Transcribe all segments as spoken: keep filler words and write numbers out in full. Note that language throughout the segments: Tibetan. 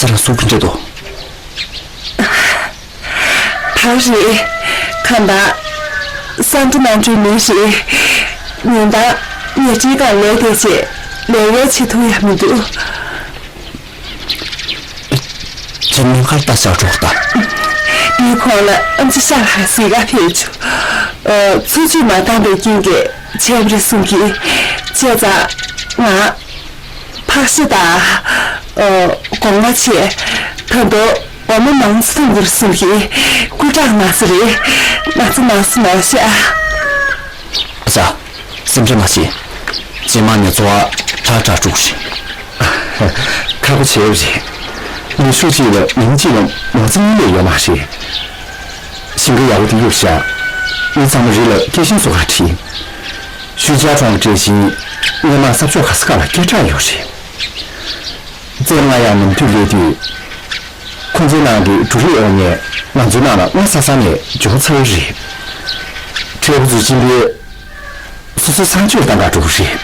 ཚེ་རིང་སུ་གི་འདྲེ་དོ། ད་རེད། ཁ་འདག་ས་འགྲོ་མ་འགྲོ་མི་རེད། ཉིན་ལྟར་ཉལ་ཁྲིའི་སྒང་ལས་བསྡད་བྱས་ལས་ཀ་བྱེད་ཐུབ་ཡ་མི་འདུག་ཁྱེད་ཉིན་ཁར་ལྟ་ཤག་འགྲོ་ད། དེའི་ཁོང་ལ་ཨམ་ཆི་ཤ་ལ་ཟིག་ག་ཕེབས་བྱུང་། ཨ། ཚུར་ཚུར་མ་བཏང་པའི་རྐྱེན་གྱིས་བྱས་པ་རེད་གསུང་གི། བྱས་ཙང་ང་ཕག་ཤ་དང་། ཨ། སྒོང་ང་བྱས། ད་དུང་འོ་མ་མང་ཙམ་འཐུང་དགོས་གསུང་གི། སྐུ་དྲག་མ་ཟེར་རེད། ན་ཚ་མང་སུ་མ་ཤ། ཨ་ཙ། སེམས་ཁྲལ་མ་བྱེད། རྗེས་མ་ནས་འཚོ་བ་དྲག་དྲག་འགྲོ་གི་རེད། ཁག་པོ་བྱས་པ་རེད། ནུས་ཤུགས་གཅིག་ལ་ཉིན་གཅིག་ལ་མང་ཚིག་གཉིས་ལས་ཡོད་མ་རེད། ཞིང་ཁ་ཡག་པོ་དེ་གཡུགས་ཤག་མི་ཚང་མ་རི་ལ་སྐྱེད་ཤིང་བཟོ་གར་ཁྲིད། ཞུས་ཅཱ་ཁྲོང་གི་བྲེལ་ཞིང་སྔོན་མ་ས་ཕྱོགས་ག་ས་ག་ལ་སྐད་གྲགས་ཡོད་རེད། བཙས་ང་ཡང་ནམ་དུས་སླེབས་དུས། ཁོང་ཚོའི་ནང་གི་འབྲུ་རིགས་དབོར་མཁན་ང་ཚོའི་ནང་ལ་སྔ་ས་ས་ནས་འབྱོར་ཚར་བ་རེད། ཁྲལ་བུ་ཚོས་སྤྱི་པའི་སོ་སོའི་ཚང་སྤྱོད་བཏང་ག་འགྲོ་གི་རེད།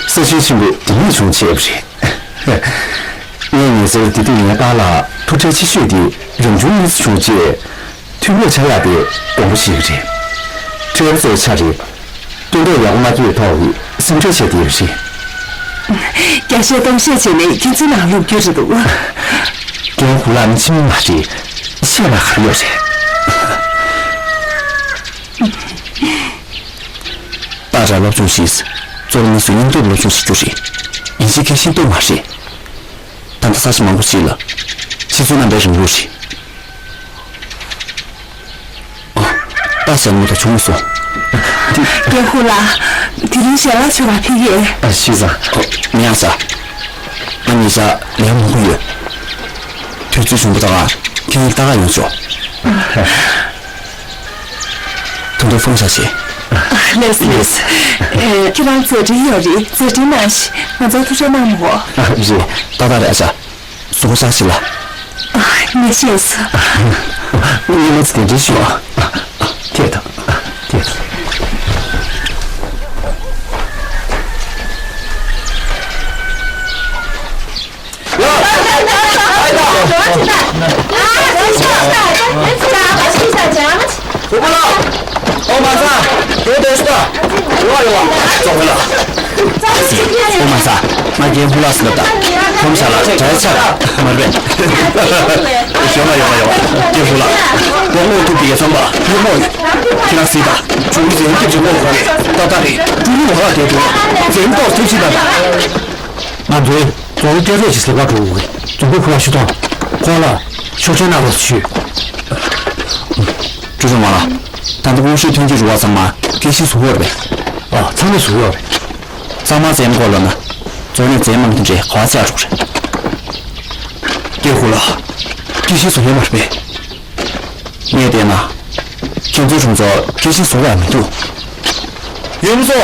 ས་ཞིང་ཆེན་པོ་འདི་ནས་བྱུང་བྱས་པ་རེད། ངས་ཉེ་ཆར་དེ་དུས་ངའི་པཱ་ལགས་ཐུགས་ཁྲལ་ཆེ་ཤོས་དེ་རང་བྱུང་གནོད་འཚེ་བྱུང་རྗེས་ཐོན་ལས་ཆག་ཡག་དེ་དགོངས་པ་བཞེས་ཀྱི་རེད། ཁྲལ་བུ་ཚོའི་ཆ་རེད། སྟོན་ཐོག་ཡག་པོ་མ་སྐྱེས་ཐོག་གི་སེམས་ཁྲལ་བྱས་བསྡད་ཡོད་རེད། རྒྱ་བཤད་གཏམ་བཤད་བྱས་ནས་ཁྱེད་ཚོའི་ནང་ལོག་རྒྱུ་རེད་འདུག་རྒན་ཧུ་ལགས་ནི་ཕྱི་མི་མ་རེད། བཤད་ན་ག་རེ་ཡོད་རེད། སྟག་སྒྲ་སློབ་སྦྱོང་ཞིག་གཙོ་བོ་ནི་སུ་སྙིང་སྟོབས་སློབ་སྦྱོང་བྱེད་རྒྱུ་རེད། ཡིན་གཅིག་གལ་ཆེན་སྟོབས་མ་རེད། ད་ལྟ་ས་ཞིང་མང་པོ་ཞིག་ལ་ཕྱི་ཚོན་རྣམ་པའི་རིང་ལུགས་རེད། ཨ། ད་ཞལ་ངོ་དང་བྱུང་སོང་། རྒན་ཧུ་ལགས། དེ་རིང་ཞལ་ལག་མཆོད་པར་ཕེབས་ཀྱི། ཨ། ཤི་ས། ཨོ། མི་ཡང་ས། ང་ཉེ་ཆར་ལས་མང་པོ་ཡོད། དུས་ཚོད་བྱུང་པ་ད་ག་ཁྱེད་ཉིད་ལྟ་ག་ཡོང་ཆོག་ད་དུང་ཧྥང་ཞ་ཞེས། ལགས་སོ་ལགས་སོ། ཨེ། ཁྱེད་རང་མཛད་འཕྲིན་ཡོད་རེད། མཛད་འཕྲིན་གནང་ཞིག་ང་ཚོར་ཐུགས་རྗེ་གནང་མོ། ཨ། རེད། ཏག་ཏག་རེད། ཨ་ཅག་གཟུགས་པོ་བཞག་ཞིག་ལ། ཨ། ངས་ཤེས་སོང་། ངས་མ་ཚད་དེ་འདྲ་ཞུ། ཐད་དང་། ཐད་དང་། ཨོ་མ་ཚ། དེ་དེ་སྟ། རོ་ཡོ། ཙོག་ལ། ཨོ་མ་ཚ། ང་རྒན་ཧུ་ལགས་སུ་ལབ་ད། ཁོམ་ཤ་ལ་དྲ་ཆ། མར་བས། ཡོང་ལ་ཡོང་ལ་ཡོང་། རྒན་ཧུ་ལགས། ཁོང་ངོ་ཐུག་པའི་ཚོང་པ་ཡོད་མོ། ཁྱེད་རང་སྲིད་ད། ཅུང་ཟད་སྐྱིད་ཅིག་མོ་གོ་རེད། ཏག་ཏག་རེད། ཀྲུང་ལུགས་ཧ་ལ་དེ་དུ། འཛེམ་ཏོག་ཐུགས་ཆེ་ད། ང་ཚོའི་རྫོང་སྐད་རེད་ཅིག་ཟེར་བ་འགྲོ་དགོས། རྫོང་དཔོན་ཁོ་ལ་ཤི་ཐོང་། ཁོང་ལ་ཤོག་ཆེན་གནང་རོགས་ཞུས། ཀྲུའུ་ཀྲུང་མ་ལགས། ད་ལྟ་དངོས་བཤུས་ཐོན་སྐྱེད་རུ་བ་ཚང་མ་སྐྱེད་ཤིང་བཟོ་གི་ཡོད་རེད་པས། ཨ། ཚང་མས་བཟོ་གི་ཡོད་རེད། ཚང་མ་རྫས་མ་མཁོ་ལབ་ན། རྫོང་ནས་རྫས་མང་དེ་འདྲའི་ག་བ་བཅག་འགྲོ་གི་རེད། ཀྱེ་ཧུ་ལགས། སྐྱེད་ཤིང་བཟོ་ཡོད་མ་རེད་པས། ངས་བལྟས་ན། ཁྱེད་ཚོའི་གྲོང་ཚོར་སྐྱེད་ཤིང་བཟོ་ག་མི་འདུག་ཡུམ་སོ།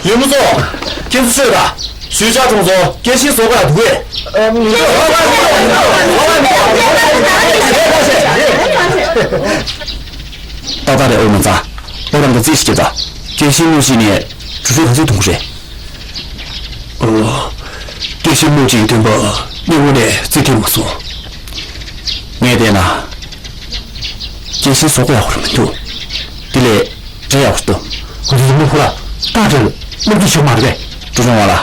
ཡུམ་སོ། ཁྱེད་ཚོ་ཤོད་ད། ཞུས་ཅཱ་གྲོང་ཚོར་སྐྱེད་ཤིང་བཟོ་ག་འདུག་གས། ཨ། མི་འདུག་ཏག་ཏག་རེད། ཨོ་མ་ཚ། ཨོ་རང་གི་རྩིས་ཤིག་ད། སྐྱེད་ཤིང་རྨོ་ཞིག་ནས་གྲུ་ཁྲུ་ག་ཚོད་ཐོན་གི་རེད། ཨོ། སྐྱེད་ཤིང་རྨོ་ཅིག་གི་ཐོན་པ་སྔོན་མ་ནས་རྩིས་ཁེལ་མ་སོང་། ངས་བལྟས་ན། སྐྱེད་ཤིང་བཟོ་ག་ཡག་པོ་རང་མི་འདུག་དེ་ལས་འདྲ་ཡག་པོ་འདུག་འོ་དེ་ཡིན་ན་ཁོ་ལ་སྟག་སྒྲ་སློབ་སྦྱོང་བྱེད་མ་རེད་པས། ཀྲུའུ་ཀྲུང་བ་ལ།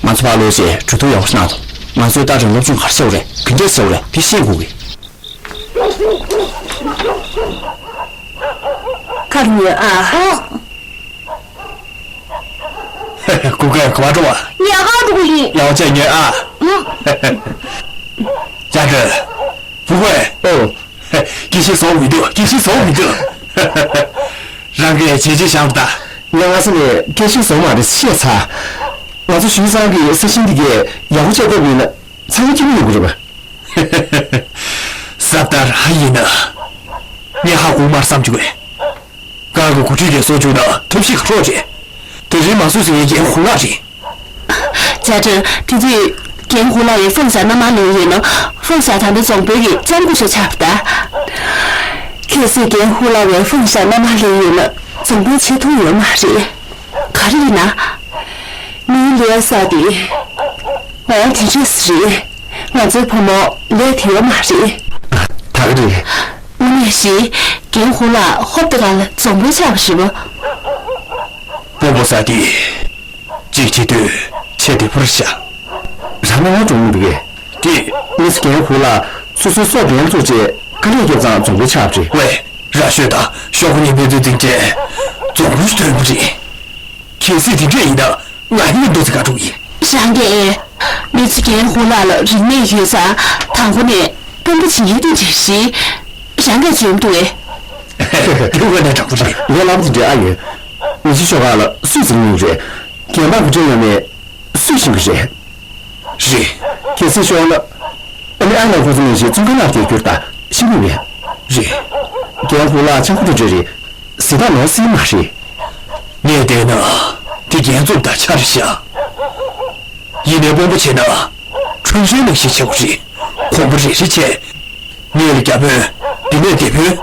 ང་ཚོ་ཕར་ལོག་བྱས་གྲོས་བསྡུར་ཡག་པོ་ཞིག་གནང་དང་། ང་ཚོས་སྟག་སྒྲ་སློབ་སྦྱོང་ག་རེ་བྱས་པ་རེད། ག་འདྲས་བྱས་པ་རེད། དེ་ཤེས་དགོས་གི། ཁར་ཉོན་ཨ། སྐུ་ཁམས་ག་པར་འགྲོ་བ། ཉལ་ཁང་འགྲོ་གི་ཡིན། ཡག་བྱས་ཉོན་ཨ། ཨུ། ཅཱ་ཀྲེན། བུ་ཧུའེ། ཨོ། སྐྱེད་ཤིང་བཟོ་མི་འདུག་སྐྱེད་ཤིང་བཟོ་མི་འདུག་རང་གིས་བྱས་རྗེས་བཞག་པ་ད། ངས་སྔ་ས་ནས་སྐྱེད་ཤིང་བཟོ་མ་རེད་ཤེས་ཚར། ང་ཚོ་ཞུས་ཚང་གི་ས་ཞིང་འདི་གས་ཡག་པོ་བྱས་བཏབ་ཡིན་ན་ཚང་གི་སྐྱིད་པོ་ཡོང་གི་རེད་པ། གཟབ་ལྟར་ཧ་ཡིན་ན། ངས་ཧ་གོ་མར་བསམ་བཅུག་གས། གང་གི་འགོ་ཁྲིད་ཀྱིས་གསོ་བཅུག་ན་ཐབས་ཤེས་ག་རོགས་བྱེད། དེ་རིང་མ་བཟོས་ཟིན་ཡའི་རྒན་ཧུ་ལགས་རེད། ཅཱ་ཀྲེན། དེ་དུས་རྒན་ཧུ་ལགས་ཡིས་ཧྥང་ཞ་མནའ་མ་ལེན་ཡོད་ན། ཧྥང་ཞ་ད་ལྟ་རྫོང་དཔོན་གྱི་ལྕམ་སྐུ་ཞིག་ཆགས་པ་ད། གལ་སྲིད་རྒན་ཧུ་ལགས་ཡིས་ཧྥང་ཞ་མནའ་མ་ལེན་ཡོད་ན་རྫོང་དཔོན་བྱེད་ཐུབ་ཡོད་མ་རེད། ག་རེ་ཡིན་ན། མིའི་ལས་ས་དེ། འོ་དེ་འདྲས་རེད། ང་ཚོའི་བུ་མོ་ལས་དེ་ཡོད་མ་རེད། ད་ག་རེད། དངོས་གནས་ཞིག་རྒན་ཧུ་ལགས་ཧོབ་ཏེ་ག་ལ་འཛོམས་པོའི་ཆགས་པ་ཞིག་པ། དཔོན་པོ་ས་དེ། གཅིག་བྱེད་དུས་ཆེ་དེ་ཕུར་ཤ། རང་ངོ་འགྲོ་མི་འདུག་གས། དེ། མི་སི་རྒན་ཧུ་ལགས་སོ་སོའི་སྲོག་འགན་བཙུགས་རྗེས་དཀའ་ལས་བརྒྱབ་ཙང་འཛོམས་པོའི་ཆགས་པ་རེད། ཝེ། ར་ཤོད་དང་ཤོག་གུ་གཉིས་ཕན་ཚུན་འཛིང་བྱས་འཛོམས་པོའི་ཐོན་པ་རེད། གལ་སྲིད་དེ་འདྲ་ཡིན་ན། ང་ཡི་མདོ་ཚིག་ག་འགྲོ་ཡིན། རང་གིས། མི་ཚེ་རྒན་ཧུ་ལགས་ལ་རིག་གནས་ཡོད་ཙང་དང་པོ་ནས་དཔོན་པོ་བྱེད་ཡུལ་དེ་འགྲིག་ཞིག་རང་གིས་འཇོན་འདུག་ཨེ། དེ་དངོས་གནས་དྲང་པོ་རེད། ངའི་བླ་མ་དེ་འདྲའི་ཨ་ཡོད། མི་ཚེ་ཤོག་ཁག་ལ་སུས་འཛིང་ཡོད་རེད། རྒན་པ་གི་འདྲ་ཡོད་མེད་སུས་ཤེས་ཀྱི་རེད། རེད། གལ་སྲིད་ཤོག་ལ། ཨ་ནི་ཨ་ལགས་ཁོ་ཚོ་ནས་ཞེས་བཙོན་ཁང་ནང་བསྡད་རྒྱུར་ད་ཤི་མི་བས། རེད། རྒན་ཧུ་ལགས་ཆང་ཁུ་དེ་འདྲ་རེད། ཟི་ད་ནོར་སྲིད་མ་རེད། ངས་བལྟས་ན་དེ་རྒྱན་འཛོམས་དང་ཆ་རེ་ཤག་ཡིན་ནའི་དཔོན་པོ་བྱས་ན་ཁྲུན་ཧྲེང་ནང་བཞིན་བྱེད་དགོས་རེད། གོམ་པ་རེ་རེ་བྱས། ངས་ལ་རྒྱ་དཔོན་འདི་ནས་སྡེ་དཔོན།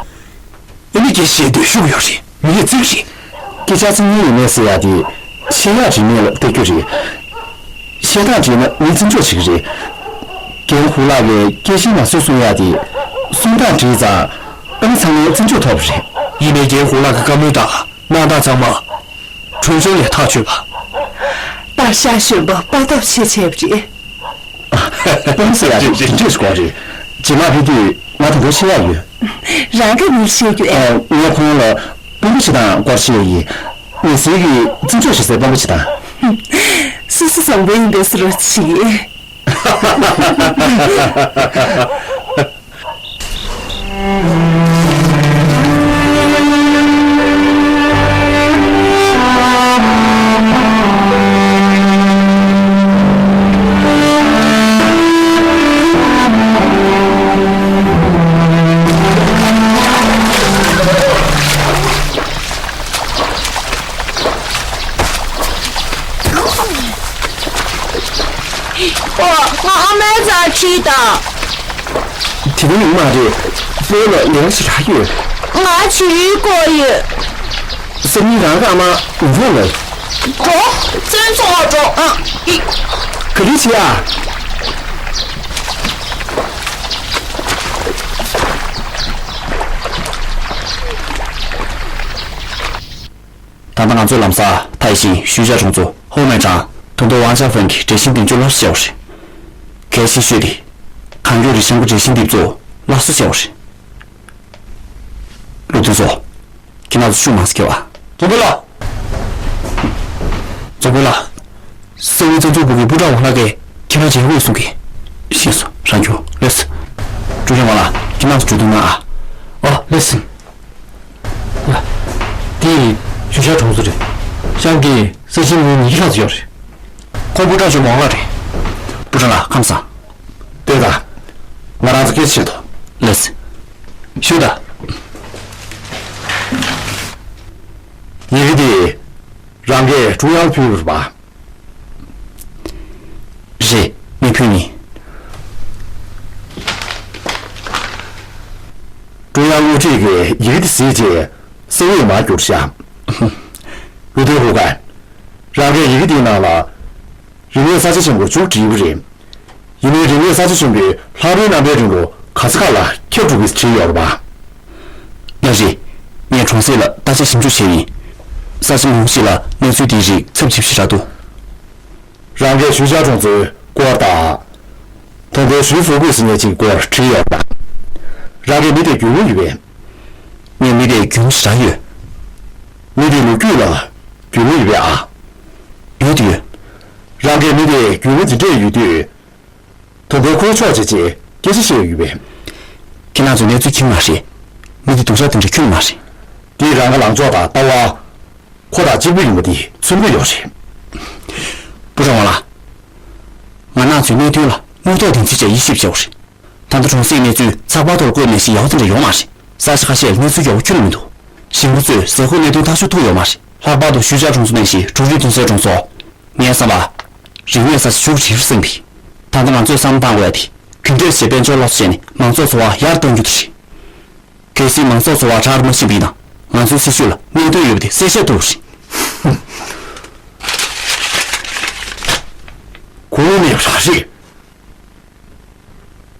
ཨ་ནི་སྐད་བཤད་དུས་ཤུགས་ཡོད་རེད། མི་ཡིས་བརྩི་གི་རེད། སྐད་ཆ་བརྩི་མཁན་ཡིན་མེད་ཟེར་ཡ་དེ། བཤད་ཡག་བྲིས་མེད་ལ་བལྟ་རྒྱུ་རེད། བཤད་སྟངས་བྲིས་ན་མི་བརྩི་འཇོག་བྱེད་ཀྱི་རེད། རྒན་ཧུ་ལགས་ཀྱིས་སྐད་ཆའི་ནང་གསེས་གསུང་ཡག་དེ། གསུང་སྟངས་བྲིས་ཙང་ཨ་ནི་ཚང་མས་བརྩི་འཇོག་ཐོབ་པ་རེད། ཡིན་ནའི་རྒན་ཧུ་ལགས་ཀྱི་བཀའ་མོལ་དང་གནང་སྟངས་ཚང་མ། ཁྲུན་ཧྲེང་ལས་ཐག་ཆོད་པ། སྟག་ཤར་གཞོན་པ་དཔའ་སྟོབས་ཆེ་བྱས་པ་རེད། དཔོན་པོ་ཟེར་ཡག་དེ་དེ་འདྲས་སྐོར་རེད། རྗེས་མ་ཕེབས་དུས་ང་དང་པོ་བཤད་ཡག་ཡོད། རང་ག་མིར་བཤད་རྒྱུ་ཨེ། ཨ། ངས་ཁོང་ལ་དཔོན་པོ་བྱེད་སྟངས་སྐོར་བཤད་ཡག་ཡིན། ངས་ཟེར་གི་བརྩི་འཇོག་བྱེད་སའི་དཔོན་པོ་བྱེད་སྟངས། སོ་སོ་བཟང་པོ་ཡིན་པའི་བཟོ་འདྲ་བྱེད་ཀྱི། ཨོ། ང་ཨ་མའི་རྩར་ཁྲིད་དང་། དེ་རིང་མ་རེད། ཕོ་ལ་ལས་ཀ་ཞིག་རག་ཡོད། ང་བྱིའུའི་སྐོར་ཡོད། སང་ཉིན་རང་གི་ཨ་མ་ངུ་ཧོ་ལ། འགྲོ། བཙོན་ཚོགས་འགྲོ་ཨ། ཨི། ག་རེ་བྱེད་ཨ། ད་ལྟ་ང་ཚོའི་ལམ་སང་ཐའི་ཞིང་ཞུས་ཅཱ་གྲོང་ཚོ་ཧོ་མའི་ཀྲང་ཐོ་ཐོ་ཝང་ཅཱ་ཧྥན་གྱི་འབྲས་ཞིང་འདེབས་འཛུགས་སླར་གསོ་བྱས་པ་རེད། གལ་སྲིད་ཤོད་དེ། གང་མགྱོགས་རི་ཤང་གི་འབྲས་ཞིང་འདེབས་འཛུགས་སླར་གསོ་བྱས་པ་རེད། ལུགས་མཐུན་སོ། ཁྱེད་རང་ཚོ་ཤུགས་མང་ཙམ་རྒྱབ་ཨ། ཙོང་ཁུ་ལགས། ཙོང་ཁུ་ལགས། ས་ཡི་བཙོན་འཇུག་པུའུ་གི་པུའུ་ཀྲང་ཝང་ལགས་ཀྱིས་ཁྱེད་རང་མཇལ་དགོས་གསུང་གི། ཤེས་སོང་། རང་རྒྱུགས་ལེགས་སོ། ཀྲུའུ་རེན་ཝང་ལགས་ཁྱེད་རང་ཚོ་འགྲོ་དུས་གནང་ཨ། ཨོ་ལེགས་སོ། ལ། དེ་ཡི་ཞུ་ཤར་གྲོང་ཚོ་རེད། ཤང་གི་ས་ཞིང་ཉིས་ཉི་ཤུ་ལྷག་ཙམ་ཡོད་རེད། ཁོང་པུའུ་ཀྲང་ཅོ་མོང་ལ་རེད། པུའུ་ཀྲང་ལགས་ཁམས་བཟང་། ལྟོས་དང་། ང་རང་ཚོ་སྐད་ཆ་བཤད་དོ། ལེགས་སོ། ཞུ་དང་། ཡི་གེ་དེ། རང་གིས་ཀྲུང་དབྱང་ལ་ཕུལ་བ་རེད་པ། རེད། ངས་ཕུལ་ནི། ཀྲུང་དབྱང་དངུལ་ཁྲིད་ཀྱིས་ཡི་གེ་དེ་གཟིགས་རྗེས་གསལ་བོ་མར་གྱུར་ཤག་ཝེ་ཏེ་ཧུ་ཀན། རང་གིས་ཡི་གེ་དེའི་ནང་ལ། རིག་གནས་གསར་བརྗེ་ཆེན་པོ་མཇུག་བསྒྲིལ་བ་རེད། ཡིན་ནའི་རིག་གནས་གསར་བརྗེ་ཆེན་པོས་ལྷག་པའི་རྣམ་པའི་རིང་ལ་ག་ས་ག་ལ་ཁྱབ་འགྲོ་གི་བྲིས་ཡོད་རེད་པ། ཡ་རེད། ངས་གྲོང་གསེབ་ལ་བརྟག་དཔྱད་ཞིབ་འཇུག་བྱས་ཡིན། ས་ཆ་མང་པོ་ཞིག་ལ་གནས་ཚུལ་དེའི་རིགས་ཚབས་ཆེ་བ་ཞིག་རག་འདུག་རང་གིས་ཞུས་ཅཱ་གྲོང་ཚོའི་སྐོར་དང་། ཐོན་པའི་ཞུས་ཧྥུ་ཀུའི་ཟེར་མཁན་ཅིག་སྐོར་བྲིས་ཡོད་པ། རང་གིས་མི་དེ་རྒྱུས་ལོན་ཡོད་པས། ངས་མི་དེ་རྒྱུས་ལོན་ཞེ་དྲག་ཡོད། མི་དེའི་ལོ་རྒྱུས་ལ་རྒྱུས་ལོན་ཡོད་པས་ཨ། ཡོད་དེ་ཡོད། རང་གིས་མི་དེ་རྒྱུས་ལོན་འདི་འདྲས་ཡོད་དུས། དོན་དག་ཁོའི་ཕྱོགས་བྱས་རྗེས་སྐད་ཆ་བཤད་ཡོད་པས། ཁྱེད་རང་ཚོས་གནས་ཚུལ་མཁྱེན་མ་རེད། མི་དེ་སྡུག་ཅག་དེ་འདྲ་ཁྱོན་མ་རེད། དེས་རང་གི་ལངས་ཕྱོགས་དང་ལྟ་བ། ཁོ་དང་གཅིག་པུ་ཡིན་པ་དེ་མཚོན་གྱི་ཡོད་རེད། པུ་ཀྲང་ཝང་ལགས། ང་རང་ཚོའི་གནད་དོན་ལ་དངོས་ཐོག་བདེན་འཚོལ་བྱས་ཡིད་ཞིབ་བྱས་པ་རེད། ད་ལྟ་གྲོང་གསེབ་གནས་ཚུལ་ཚགས་པར་ཐོག་བཀོད་ནང་བཞིན་ཡག་པོ་དེ་འདྲ་ཡོད་མ་རེད། ས་ཆ་ཁ་ཤས་ལ་གནས་ཚུལ་ཡག་པོ་ཁྱོན་ནས་མི་འདུག་གཞིས་འགོ་ཚོས་ཟས་ཁོག་གནད་དོན་ཐག་གཅོད་ཐུབ་ཡོད་མ་རེད། ལྷག་པར་དུ་ཞུས་ཅཱ་གྲོང་ཚོ་ནང་བཞིན་ཀྲུའུ་རེན་ཐུན་སའེ་གྲོང་ཚོ། ངའི་བསམ་པར། རིག་གནས་གསར་བརྗེ་མཇུག་བསྒྲིལ་ཟིན་པས། ད་ལྟ་ང་ཚོས་བསམ་བློ་བཏང་དགོས་ཡ་དེ། གུན་ཏེ་ཞེས་དཔལ་འབྱོར་སླར་གསོ་བྱས་ནས་མང་ཚོགས་འཚོ་བ་ཡར་གཏོང་རྒྱུ་དེ་རེད། གལ་སྲིད་མང་ཚོགས་འཚོ་བ་དྲག་རུ་མ་ཕྱིན་པ་ཡིན་ན། ང་ཚོའི་སྲིད་ཇུས་ལ་གནད་དོན་ཡོད་པ་དེ་གསལ་བཤད་ཐུབ་པ་རེད། གོ་བ་མེད་པ་རང་རེད།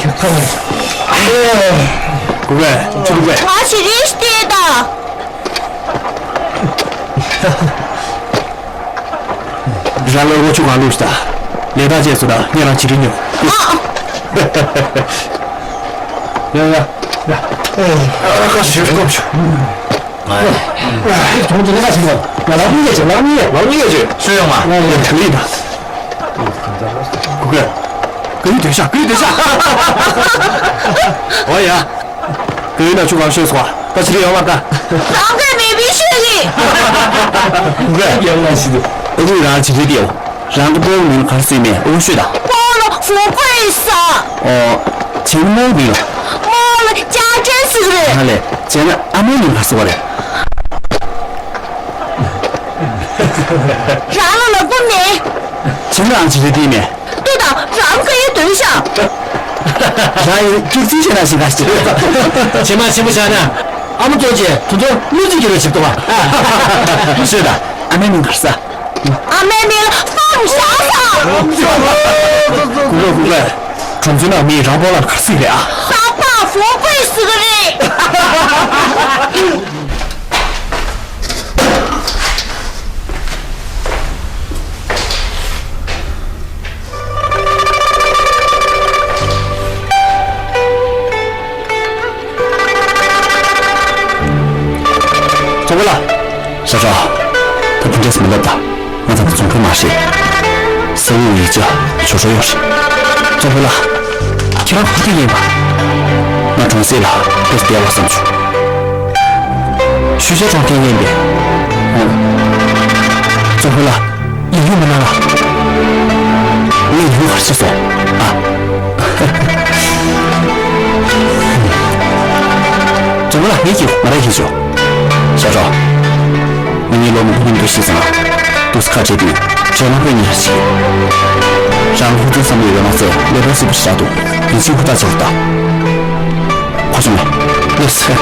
ཁྱེད་ཁ་ལ། གུ་གུལ། ཁྱོད་གུ་གུལ། ང་ཞི་རིས་ཏེ་ད། རང་ལ་ལོ་བཅུ་གང་ལུགས་ཤིག་ད། ལས་ཐག་བཅད་སོང་ད་ངས་རང་བྱི་རིལ་ཉོ། ཡ་ཡ་ཡ། ཨ་ཁ་ཞིག་སྐོམ་བྱུང་། ང་ཡ། ཁྱོད་ཚོ་ལས་ཀ་བྱེད་དགོས། ང་ལག་མི་ཡ་བྱེད། ལག་མི་ཡ། ལག་མི་ཡ་བྱེད། སུ་ཡོང་མ། ང་ཡ། དྲི་ལི་ད། གུ་གུལ། གུ་ཡི་སྡོད་ཤག་གུ་ཡི་སྡོད་ཤག་འོ་ཡ། གུ་ཡི་ན་ཆུ་གང་ཤོད་སོང་བ། ད་བྱི་རིལ་ཡོང་བ་ད། རང་གིས་མེད་པའི་ཤོད་གི། གུ་གུལ། ཡང་ན་ཞིག་འདུག་ཨ་ཁུ་རང་བྱི་རིལ་ཏེའོ། རང་གི་སྤོ་བོ་མིང་ལ་ག་རེ་ཟེར་མེད་ཨོ་ཤོད་ད། སྤོ་ལོ་ཧྥུ་ཀུའེ་ཟེར། ཨོ། བྱས་ན་རྨོ་བོ་མིང་ལ། རྨོ་ལོ་ཅཱ་ཀྲེན་ཟེར་གི་རེད། ཧ་ལས། བྱས་ན་ཨ་མའི་མིང་ག་རེ་ཟེར་བ་རེད། རང་ལ་ལབ་དགོས་མེད། བྱས་ན་རང་བྱི་རིལ་ཏེ་མེད། ལྟོས་དང་། རང་གུ་ཡི་སྡོད་ཤག་རང་ཡི་སྐྱུག་རྩིས་བྱས་ན་ཞིག་ག་ཞིག་བྱེ་མ་ཆེན་པོ་བཞག་ན། ཨ་མ་ལྟོས་ཀྱིས་དུ་དུ་བློ་རྩིས་ཀྱི་རོ་ཞིག་ཏུ་བ། ཤོད་ད། ཨ་མའི་མིང་ག་རེ་ཟེར། ཨ་མའི་མིང་ལ་ཧྥང་ཞའོ་ཟེར། གུ་གུལ་གུ་གུལ། གྲོང་ཚོའི་ནང་མིས་རང་སྤོ་ལོ་ལ་ག་རེ་ཟེར་གི་རེད་ཨ། ཧྥང་ཧྥང་ཧྥུ་ཀུའེ་ཟེར་གི་རེད། ཚོང་པ་ལགས། ཤ་ཁྲག་ད་དེ་འདྲས་མི་ལབ་ད། ང་ཚང་གི་རྫོང་དཔོན་མ་རེད། ས་ཡོམ་ཡིག་ཆ་ཇོ་ཇོ་ཡོད་རེད། ཚོང་དཔོན་ལགས། ཁྱེད་རང་ག་དུས་ཡིན་པ། ང་གྲོང་གསེབ་ལ་དཔེ་བདེ་བ་བསམ་བྱུང་། ཞུ་བྱ་གྲོང་ཁྱེར་ཡིན་པས། ཨོ། ཚོང་དཔོན་ལགས། ཡིག་རྒྱུགས་མ་གནང་ལ། ངས་ཡིག་རྒྱུགས་ག་རེ་བྱས་སོང་ཨ། ཚོང་དཔོན་ལགས། ངས་ཀྱིས་མ་རེད་ཀྱིས་ཆོག་ཤ་ཁྲག་ང་གཉིས་ལོ་མང་པོ་མཉམ་དུ་བཞུགས་ཙང་། དུས་ཁ་བྲལ་དུས་བྲལ་ན་དཔེ་ཉེ་ར་ཞིག་རང་ལ་ཧུར་བརྩོན་བསམ་བློ་ཡོད་པ་མ་ཚད་ལས་དོན་སྲིད་པོ་ཞིག་རག་འདུག་ཡིན་གཅིག་ཧུར་ཐག་བྱེད་རོགས་གདའ། ཁོ་ཚོ་ནས་སླེབས་ཚེ།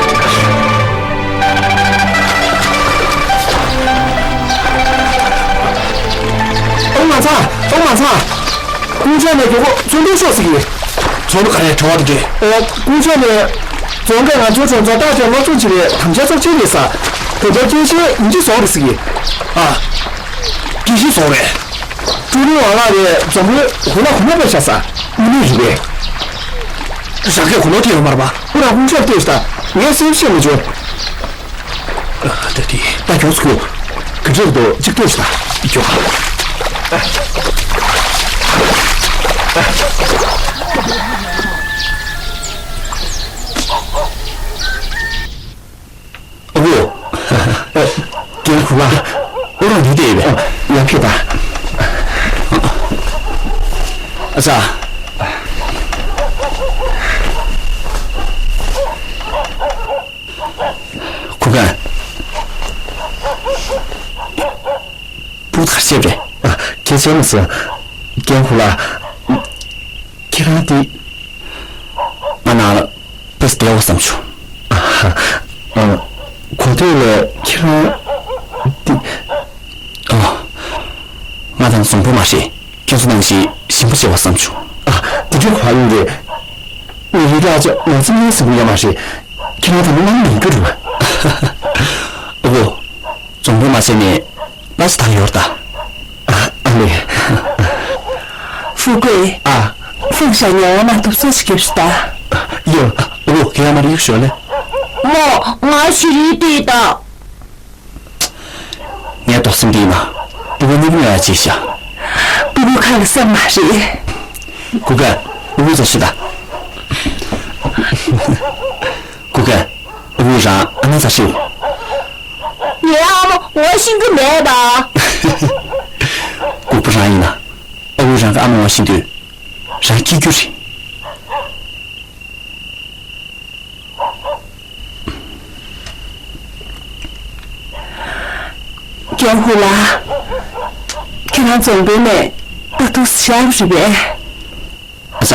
ཨོ་མ་ཚ། ཨོ་མ་ཚ། ཀུང་ཅང་ནས་མགྱོགས་པོ་ཚོང་དོན་ཤོག་ཟེར་གི། ཚོང་དུ་ག་རེ་གྲོ་བ་དུ་འདྲེ། ཨོ། ཀུང་ཅང་ནས་རྫོང་ཁ་ང་ཚོའི་གྲོང་ཚོ་བརྟག་དཔྱད་སློབ་སྦྱོང་བྱེད་པའི་དམ་བཅའ་ཚོགས་ཆེན་རེད་ཟེར། དེ་ཚོ་སྐྱེད་ཤིང་ཉིན་གཅིག་བཟོ་རེད་ཟེར་གི། ཨ། སྐྱེད་ཤིང་བཟོ་རེད། ཀྲུའུ་རིན་ཝང་ལགས་རེད། འཛམ་བུའི་གོ་ལ་གོང་མ་དཔེ་ཤ་ས། དངོས་གནས་རེད་པས། རང་སྐད་གོ་ལོག་དེ་ཡོད་མ་རེད་པ། ཁོ་རང་ཀུང་ཅང་ལྟོས་ཤིག་ད། ངས་སེམས་ཤེས་མ་བྱུང་། ད་དེ་ད་མགྱོགས་སུ་ཁུག་ག་འདྲས་འདུག་གཅིག་ལྟོས་ཤིག་ད། མགྱོགས། ཨ་ཁུ། རྒན་ཁུ་ལགས། ཨོ་རོགས་འདི་བལྟས་ཡོད་པས། ཡ་ཕེབས་ད། ཨ་ཙ། ཁུ་ཁན། སྤུ་གུ་ག་རེ་བྱས་པ་རེད། ཨ། གལ་ཆེན་མ་སོང་། རྒན་ཁུ་ལགས། ཁྱེད་རང་འདི། ང་ནང་ལ་དཔེ་བདེ་བ་བསམ་བྱུང་། ཨ། གོ་ཐོས་ལ་ཁྱེད་རང་འདི། ཨ། ང་དང་བཟང་པོ་མ་རེད། ཁྱེད་ཚོ་ནང་བཞིན་ཞིམ་པོ་བྱེད་པ་བསམ་བྱུང་། ཨ། འདི་འདྲའི་གོ་བ་ཡིན་ཏེ། ངའི་རྒྱུད་ལ་ཅག་ནང་སེམས་ཡོད་ཟེར་གྱི་ཡོད་མ་རེད། ཁྱེད་རང་དང་པོ་ནང་མི་འགྱུར་བ། ཨོ། བཟང་པོ་མ་བྱས་ནས་ལ་ཅི་ཐག་ཡོར་ད། ཨ་ལེ། ཧྥུ་ཀུའེ། ཨ། ཧྥུང་ཞ་ཉེ་བ་ན་དུབ་སོ་ཞིག་སྐྱེབས་ཤིག་ད། ཡོ། ཨོ། ཁྱེད་ཡ་མ་རིག་ཤོ་ལེ། མོ། ང་ཞི་རི་དེ་ད། ངའི་དོགས་སེམས་འདི་ཡིན་ན། སྤུ་གུ་གཉིས་པོ་ཡོང་ཡ་ཅིག་བྱ། སྤུ་གུ་ཁ་ལ་སེམས་མ་རེད། གུ་གེ། སྤུ་གུ་ཚོ་ཤི་ད། གུ་གེ། སྤུ་གུ་རང་ཨ་མའི་རྩར་ཤི་འོང་། ངའི་ཨ་མ་ངོ་ཤེས་ཀྱི་མེད་པ། ལྐུགས་པ་རང་ཡིན་ན། ཨ་ཁུ་རང་གི་ཨ་མ་ངོ་ཤེས་དུས། རང་སྐྱིད་རྒྱུ་རེད། ཀན་ཧུ་ལགས། ཁྱེད་རང་རྫོང་དཔོན་ནས་ད་དུང་ཞག་རེད་པས། ཨ་ཙ།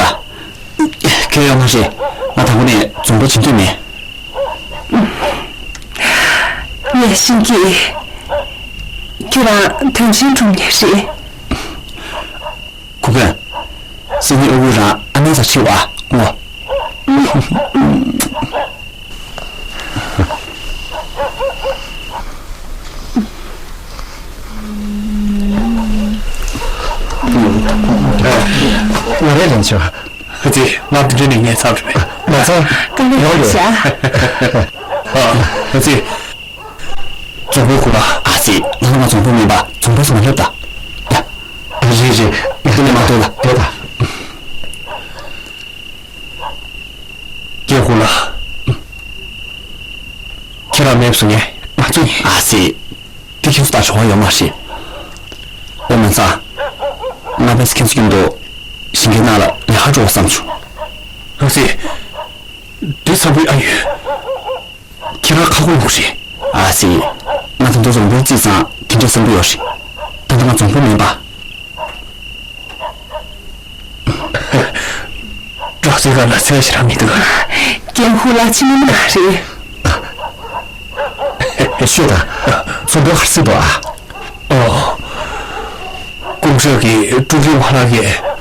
ཁྱོད་ཡོང་མ་རེད། ང་དང་པོ་ནས་རྫོང་དཔོན་བྱེད་འདོད་མེད། ངས་ཤེས་ཀྱི། ཁྱེད་རང་དོན་ཆེན་སྒྲུབ་མཁན་རེད། གུ་གུན། སེམས་ཉིད་ཨོ་ཁུ་རང་ཨ་ནེ་ཚ་ཆེ་བ་ངོ་། ང་རེ་ལན་ཆོག་ཨ་ཙི། ང་འདི་འདྲ་ནས་ངས་ཚར་བ་རེད། མ་ཚར། དཀའ་ལས་ཡོང་ཡོད་ཤག་ཨ་ཙི། རྫོང་དཔོན་ཁོ་ལ། ཨ་ཙི། ང་ང་རྫོང་དཔོན་མིན་པ་རྫོང་དཔོན་སུ་མ་སླེབས་ད། ཡ། རེད་རེད། ང་འདི་ནས་མ་ཐོན་ལ་ལྟོས་ད། ཀན་ཧུ་ལགས། ཁྱེད་རང་མེད་སོང་ངས། ང་ཚོ་ཡིན། ཨ་ཙི། དེ་ཁྱེད་ཚོ་དང་བྱ་བ་ཡོད་མ་རེད། ཨོ་མ་ཚ། ང་ཕན་སི་ཁྱེད་ཚོ་མཉམ་དུ་ཞིང་ཁའི་ནང་ལ་ལས་ཀ་འགྲོ་བསམ་བྱུང་། ཨ་ཙི། དེ་འཚམ་པོའི་ཨ་ཡོད། ཁྱེད་རང་ཁ་ཁོ་ལོག་རེད། ཨ་ཙི། ང་ད་དུང་རྫོང་དཔོན་རྩིས་ཙང་དེ་འདྲ་བསམ་གྱི་ཡོད་རེད། ད་ལྟ་ང་རྫོང་དཔོན་མིན་པ། སྒྲོག་ཙེ་སྒང་ལ་ཚལ་ཞེ་དྲག་མི་འདུག་ཀན་ཧུ་ལགས་ཕྱི་མི་མ་རེད། ཤོད་དང་། ཚོགས་འདུ་ག་རེ་ཟེར་འདུག་ཨ། ཨོ། ཀུང་ཧྲེ་གི་ཀྲུའུ་ཀྲིན་ཝ་ལགས་ཀྱིས།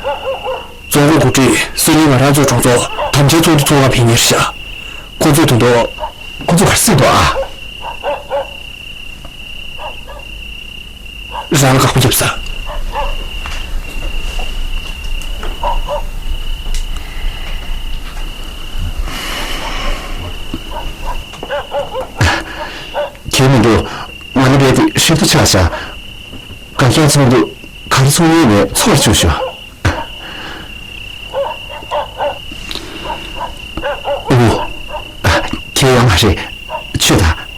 རྫོང་ཁོངས་འགོ་ཁྲིད་སུན་ལི་ང་རང་ཚོའི་གྲོང་ཚོར་དམ་བཅའི་ཚོགས་འདུ་ཚོགས་ག་ཕེབས་མཁན་རེད་ཤག་ཁོ་ཚོས་ད་དུང་། ཁོ་ཚོ་ག་རེ་ཟེར་འདུག་ཨ། རང་ལ་དགའ་པོ་བརྒྱབ་ས། ཁྱད་མི་འདུག་ང་ནི་རྦད་དེ་ཧྲིལ་པོ་ཆགས་ཤག་དགའ་སྐྱོ་ཚོགས་འདུ་ག་རེ་ཚོགས་ཡོད་མེད་ཚོར་བཅུག་ཤོག་ཨོ། ཁྱེད་ཡོང་མ་རེད། ཆོས་དང་།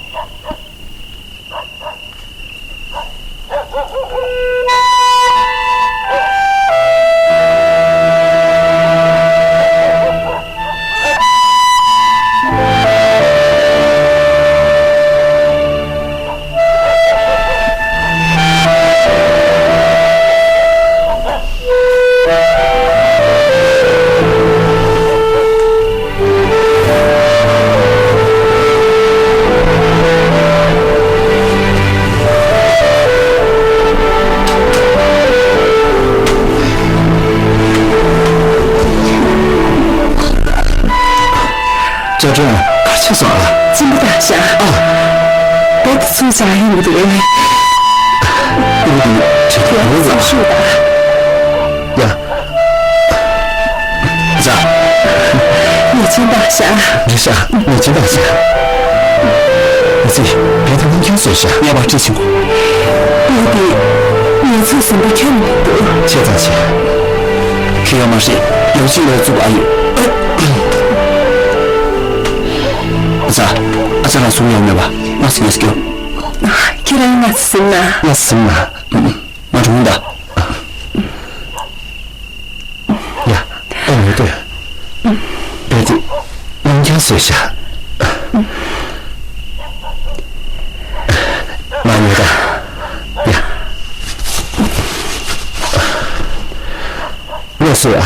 ཅ་ཀྲེན། ག་རེ་བྱས་སོང་ཨ། གཅིན་པ་བཏང་ཤག་ཨ། རྦད་དེ་ཚུགས་ཆག་ཡིན་གྱི་འདུག་ཨེ། ཨུ་དེ་བྱེད་ཐུབ་མེད་ཙང་། ཤུགས་དང་། ཡ། ཡ། ཉེས་ཅན་བཏང་ཤག་རེད་ཤག་ཉེས་ཅན་བཏང་ཤག་ཨ་ཙི། རྦད་དེ་རླུང་འཁྱག་བཟོས་ཤག་ངས་ཕར་དཀྲིས་བྱིན་གོ་ཨུ་དེ། ངེད་ཚོའི་ཟིན་པ་ཁྱོན་ནས་མི་འདུག་ཆེ་ཙང་ཆེ། ཁྱོད་ཡོད་མ་རེད། ཡང་ཅིག་ལ་བཙུགས་ཨ་ཡོད། ཨ་ཙ། ཨ་ཙ་རང་གཟུགས་ཡག་མེད་པ། ང་སི་ངས་སྐྱོ། ཁྱེད་རང་ང་སི་ཟིན་ན། ང་སི་ཟིན་ན། ང་འགྲོ་འོང་ད། ཡ། ཨེ་མི་འདུག་རྦད་དེ་རླུང་འཁྱག་བཟོས་ཤག་ང་ཉོས་ད། ཡ། ལོག་སོང་ཨ།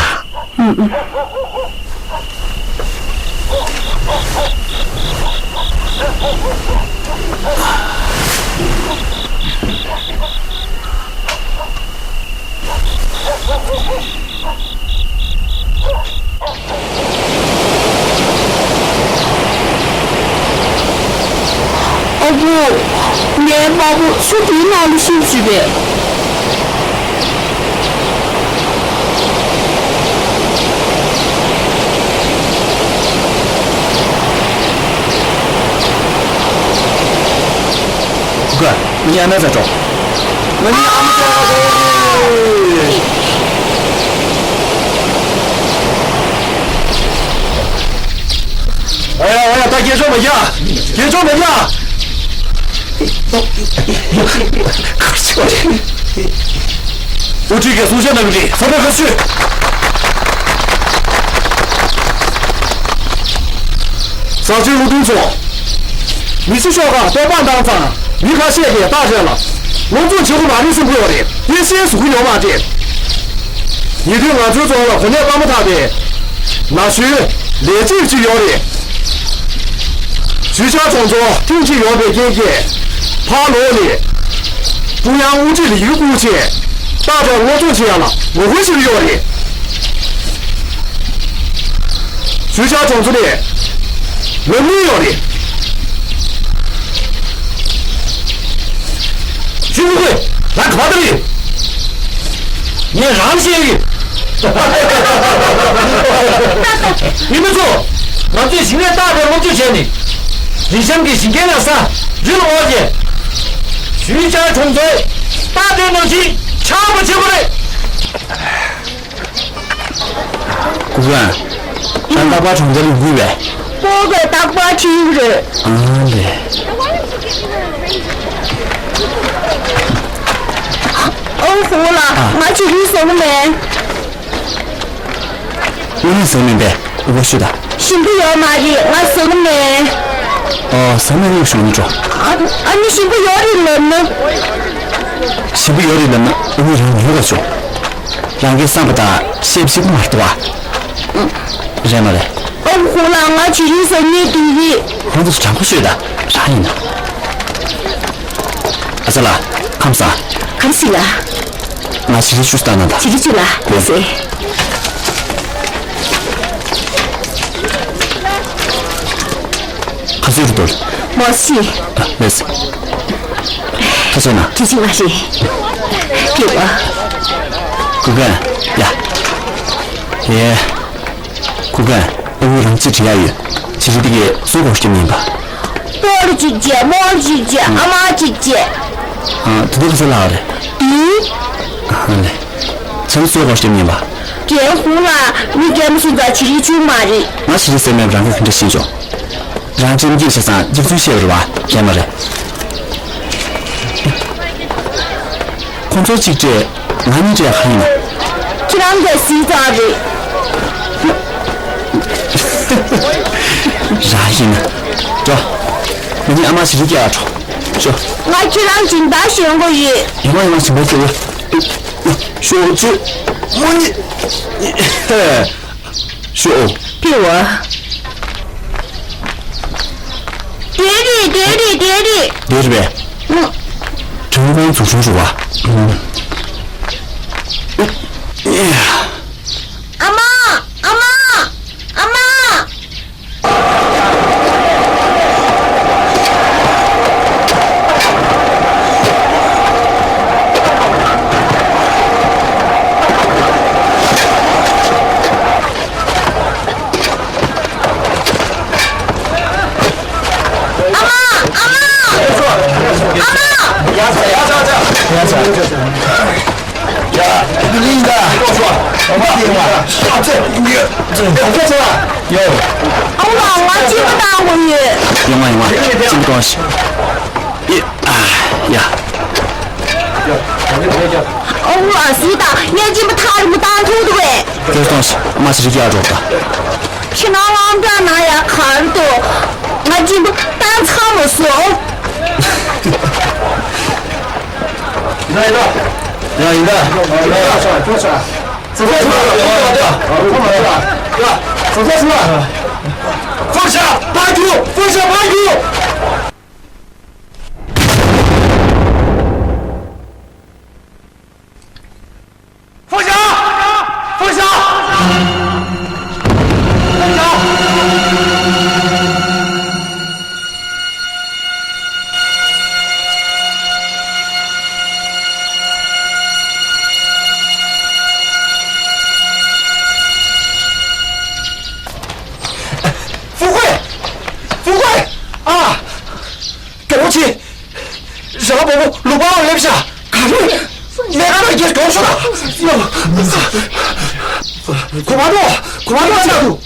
ཨ་ཁུ། ངའི་དམར་པོ་ཆུ་དེའི་ནང་ལ་ཤུབས་བྱས་པས། གུ་གུ། ངའི་ཨ་མ་ཚ་འགྲོ། ང་གཉིས་ཨ་མ་ཚ་འགྲོ། ཨ་ཡ་ཨ་ཡ། ད་རྒྱལ་ཕྱོགས་མ་རྒྱག་རྒྱལ་ཕྱོགས་མ་རྒྱག་གར་ཆོད། དབུ་ཁྲིད་ཀྱི་གསུང་བཤད་གནང་གི་རེད། ས་བཀྲ་ཁ་ཤོད། ཟབ་ཆོས་དབུ་དུམ་ཚོགས། མི་ཚེ་ཤོག་ཁག་བསྟོད་པ་བཏང་ཙང་མི་ཁ་ཤས་ཀྱིས་རྟགས་བྱས་ལ། སློབ་སྦྱོང་བྱེད་དགོས་མ་རེད་གསུང་གི་ཡོད་རེད། དེ་སེམས་གཟུགས་ཀྱི་ཡོད་མ་རེད། ཉེ་དུས་ང་ཚོའི་རྫོང་ལ་གོ་གནས་སྤར་མ་ཐག་པའི་ན་གཞོན་ལས་བྱེད་ཅིག་ཡོད་རེད། ཞུས་ཆག་གྲོང་ཚོ་ཐེངས་གཅིག་ཡོང་བའི་རྐྱེན་གྱིས་ཕར་ལོགས་ནས་ཀྲུང་དབྱང་དབུ་ཁྲིད་ལས་འགུལ་སྐུལ་ཆེད་ཏག་ཏག་སློབ་སྦྱོང་བྱེད་ཡ་ལ་ངོ་རྒོལ་བྱེད་ཀྱི་ཡོད་རེད། ཞུས་ཆག་གྲོང་ཚོ་ནས་ལམ་ལུགས་ཡོད་རེད། ཞུ་མི་དགོས། ང་ག་པར་ཡོད། ངས་རང་བཤད་ཡོད། ཡིན་མི་ཚོ། ང་ཚོས་ཞིང་ལས་བརྟག་པའི་སློབ་སྦྱོང་བྱས་ནས། རི་གཤམ་གྱི་ཞིང་ཁའི་ནང་ས་རི་ལ་འོར་བྱས། ཞུས་ཆག་གྲོང་ཚོའི་རྟགས་དེ་ནང་བཞིན་ཆགས་པ་བྱེད་དགོས་རེད། ཀུ་ཀན། ད་རྟག་པར་གྲོང་རྡལ་ལ་འགུལ་བས། ཀོ་གི་རྟག་པར་ཁྲིད་རེད། ཨང་ལེ། ཨོ་ཧོ་ལ། ཨ། ང་ཅི་རིགས་བཟོ་གི་མེད། དངོས་གནས་བཟོ་མིན་པས། ཨོ་ཤུ་ད། ཞིམ་པོ་ཡོད་མ་རེད། ང་བཟོ་གི་མེད། ཨོ་བཟོ་མེད་ནས་ཤོང་ནི་འགྲོ། ཨ་ཨ་ནི་ཞིམ་པོ་ཡོད་རེད་ལབ་ན། ཞིམ་པོ་ཡོད་རེད་ལབ་ན་ཨ་ནི་རང་ཉོས་པ་ཆོག་རང་གི་བསམ་པ་དང་བཤད་པ་གཅིག་པ་མ་གཏོགས། རེད་མ་རེད། ཨོ་ཧོ་ལ། ང་ཇི་རིང་བཟོ་མྱོང་དེ་རེད། ཁོང་ཚོ་དྲང་པོ་ཤོད་ད། རང་ཡིན་ན། ཨ་ཅག་ལགས་ཁམས་བཟང་། ག་རེ་ཟེར་ལགས། ང་ཇི་རིང་ཞུ་ལྟ་ན་ད། ཇི་རིང་ཅི་ལ་ལགས་ཟེར། ཁ་སོས་རུ་དོར། མོ་སི། ལེས། ཐ་ཆེ་ན། ཁྱེད་ཅི་མ་རེད། ཀྱེ་བ། ཀུ་ཀན། ཡ། ཡེ། ཀུ་ཀན། ཨ་ཁུ་རང་ཅི་བྲིས་ཡ་ཡོད། ཇི་རིང་འདི་གའི་སོ་གོ་སྐྱོན་ཡིན་པ། སྤོ་རུ་གཅིག་བྱས། རྨོ་རུ་གཅིག་བྱས། ཨ་མ་གཅིག་བྱས། ཨ། དེ་དུས་ཁ་སང་ལྷག་རེད། ཨིན། ཨ་ལེ། ཚང་སོ་གོ་སྐྱོན་ཡིན་པ། རྒན་ཧུང་ལ་མི་རྒན་མོ་སུ་ད་ཇི་རིང་བྱུང་མ་རེད། ང་ཇི་རིང་སེམས་མེད་རང་གི་ག་འདྲ་ཤེས་ཆོག་རང་ཁྲིམས་ཀྱི་ཆ་ཚང་འཇིག་ཚུལ་བཤད་པར་བ་རྒན་མ་རེད། ཁོང་ཚོ་གཅིག་སྤྲད། ང་གཉིས་སྤྲད་གང་ཡིན་ན། ཁྱེད་རང་གི་སྲིད་ཙང་རེད། རང་ཡིན་ན། འགྲོ། ང་གཉིས་ཨ་མ་ཞིག་རིག་རྒྱག་འགྲོ། ཤོ། ང་ཁྱེད་རང་སྦྱིན་བདག་ཞུ་དགོས་ཡོད། ཡོང་བ་ཡོང་བ་སྦྱིན་བདག་ཞུ་དགོས། ཤོ་ཅི། མོ་ནི། ཤོ། ཕི་བ། དེ་རེད་དེ་རེད་དེ་རེད། དེ་རེད་པས། ཨུ། དྲང་དགོང་འཛུགས་སྐྲུན་རུ་བ། ཨུ། ཨ་མ། ཨ་མ། ཨ་མ། ཨ་མ། ཨ་མ། ཨ་མ། ཡ་ཡ་ཡ་ཡ། ཡ། ལིང་ག་ཨ་མ་དེ་མ་ཨ་ཙེ་ཡ་ཙེ་ཡ། ཡོ། ཨ་མ། ང་གཅིན་པ་བཏང་དགོས་ཡོད། ཡོང་བ་ཡོང་བ། གཅིན་པ་གཏོང་ཞིག་ཨི། ཨ། ཡ། ཨོ་ཨ་སི་ད་ངས་གཅིན་པ་ཐག་རིང་པོ་བཏང་ཐུབ་འདུག་གས། ཁྱོད་གཏོང་ཞིག་ཨ་མ་ཞིག་རིག་ཡག་འགྲོ་ད། ཁྱེད་རང་དབང་གྲགས་ན་ཡ་གར་དུ་ང་གཅིན་པ་བཏང་ཚར་མ་སོང་། ཡིན་ད་ཡིན་ད། ཡ་ཡིན་ད། ཡ་ཡིན་ད། ཚོ་ཚོ་ཚོ་ཚོ། ཚོ་ཚོ་ཚོ། ཕོ་ཤ་ཕ་རྒྱུ། ཕོ་ཤ་ཕ་རྒྱུ། ཕོ་ཤ། ཕོ་ཤ། ཕོ་ཤ། ཧྥུ་ཧུའེ། ཧྥུ་ཧུའེ། ཨ། དགེ་སློང་ཆེ། རང་བུ་མོ་ལུག་པའང་སླེབས་ཤག་ག་རེ། ལས་ཀ་ལ་རྒྱལ་གྱོང་ཤོར་ལ། གོ་མ་ཐོག་གོ་མ་ཐོག་ཅི་ལ་འདུག་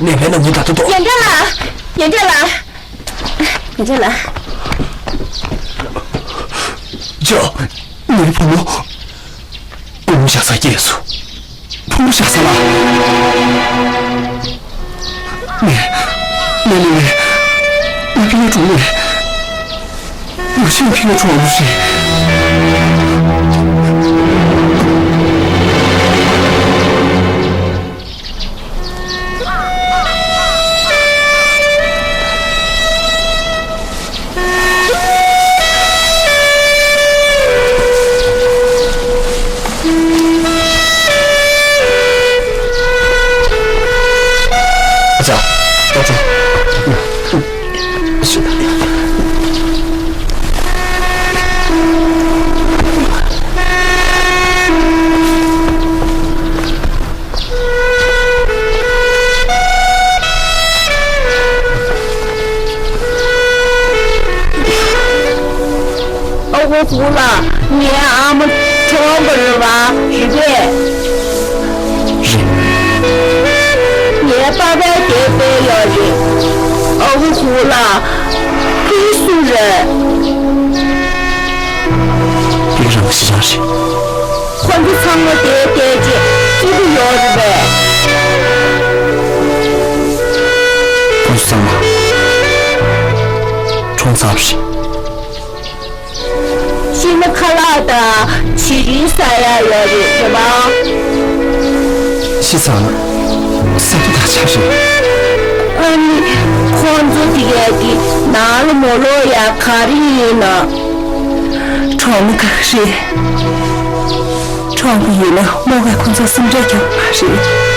ནད་པའི་ནང་མི་ད་ཐུག་ཐོག་ཡན་ཏྲ་ལ། ཡན་ཏྲ་ལ། ཡན་ཏྲ་ལ། ཇོ། ངའི་བུ་མོ། བུ་མོ་བཞག་ས་སྐྱེས་སོ། བུ་མོ་བཞག་ས་ལ། ནས། ནས་ནས་ནས། ཕ་གིར་འགྲོ་ནས་ལུག་ཤིང་ཕ་གིར་འགྲོ་བ་རེད། ཨ་ཅག་ཨ་ཅག་ཨ་ཁུ་ལགས། ངའི་ཨ་མ་གྲོངས་པ་རེད་པ། རེད་པས། རེད། ངའི་པ་ཕ་དེ་བསྡད་ཡོད་རེད། ཨ་ཁུ་ལགས། ཕ་གི་སུ་རེད། ཕ་གི་རང་གི་གཞིས་ཆགས་རེད། ཁོ་ཚོ་ཚང་མ་དེར་བསྡད་རྗེས་སྐྱིད་པོ་ཡོད་རེད་པས། ཁོ་ཚོ་ཚང་མ་གྲོངས་ཚར་བ་རེད། ཤི་ན་ཁ་ལག་དང་བྱི་རིལ་ཟ་ཡག་ཡོད་རེད། རེད་པ། ཤི་ཚར་ན་ས་རྡོ་དང་ཆབ་རེད། ཨ་ནི་ཁོ་ཚོ་དེ་གས་དེ་ནང་ལ་མ་ལོག་ཡག་ག་རེ་ཡིན་ན། གྲོངས་ན་དགའ་གི་རེད། གྲོངས་པ་ཡིན་ན་མོ་གིས་ཁོ་ཚོར་སེམས་ཁྲལ་རྒྱག་གི་མ་རེད།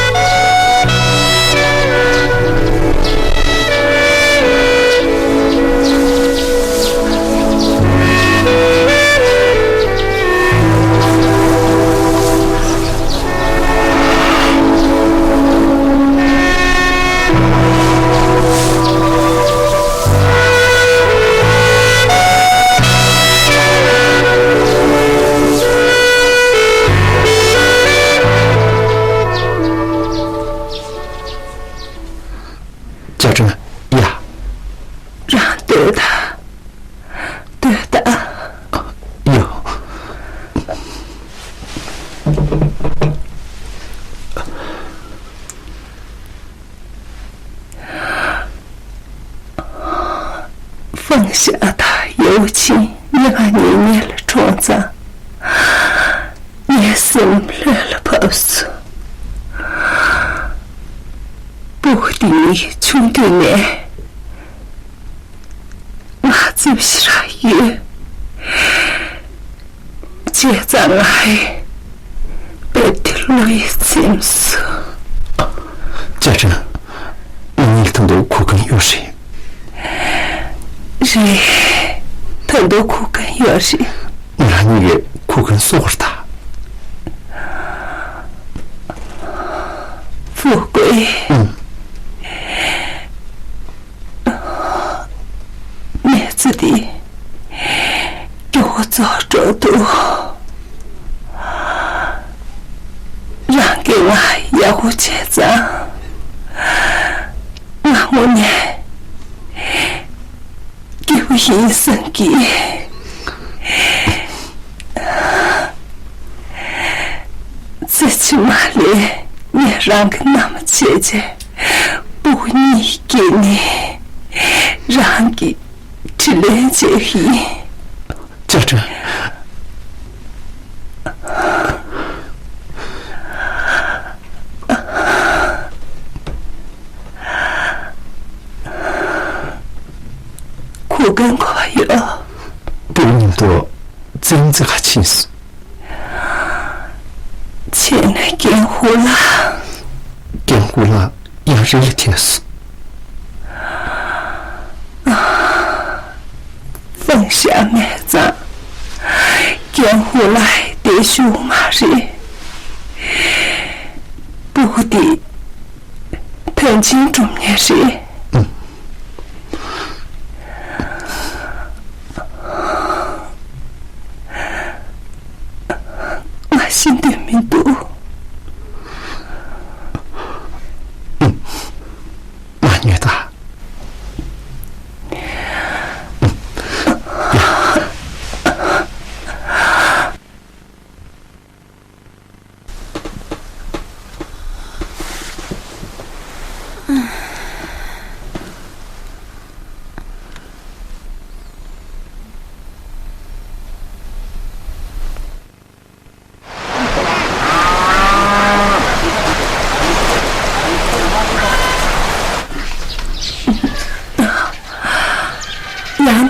ཅ་ཀྲེན། ཡ། རང་སྡོད་དང་། སྡོད་དང་། ཡ། ཧྥང་ཞ་དང་ཡའོ་ཆིན་མྱི་ང་གཉིས་གཉིས་ལ་གྲོངས་ཙང་། ངའི་སེམས་ལྷོད་ལ་བབས་སོང་། སྤུ་གུ་དེ་གཉིས་ཆུང་དུས་ནས་ང་ཙམ་ཞིག་རག་ཡོད། བྱས་ཙང་ང་ཡི་དཔེ་དེ་བློ་ཡིས་ཚིམས་སོང་། ཅ་ཀྲེན། ང་གཉིས་ལ་ད་དུང་གོ་མཁན་ཡོད་རེད། རེད། ད་དུང་གོ་མཁན་ཡོད་རེད། ང་གཉིས་ཀྱི་གོ་མཁན་སུ་རེད་ད། ཧྥུ་ཀུའེ། ཨང་། གནས་ཚུལ་འདི་མགྱོགས་པོ་རྫོགས་འགྲོ་འདུག། རང་གིས་ང་ཡག་པོ་བྱས་ཙང་། ང་དངོས་གནས་སྐྱིད་པོ་ཡིན་བསམ་གྱི། ཚེ་ཕྱི་མ་ལ་ངས་རང་གི་མནའ་མ་བྱས་བྱས། སྤུ་གུ་གཉིས་སྐྱེས་ནས་རང་གི་དྲིན་ལན་འཇལ་གྱི་ཡིན། ཅ་ཀྲེན། གོ་མཁན་ག་པར་ཡོད། སྤུ་གུ་མཉམ་དུ་ཙིང་ཙི་ཁ་ཕྱིན་སོང་། ཕྱིན་ན་ཀན་ཧུ་ལགས། ཀན་ཧུ་ལགས་ཡང་རི་ལ་ཐལ་སོང་། ཧྥང་ཞ་མེད་ཙང་ཀན་ཧུ་ལགས་བསྡད་ཤོག་མ་རེད། སྤུ་གུ་དེ་དོན་ཆེན་སྒྲུབ་མཁན་རེད། ཨང་། ང་ཤི་འདོད་མི་འདུག། ཨང་། མ་ཉོས་དང་།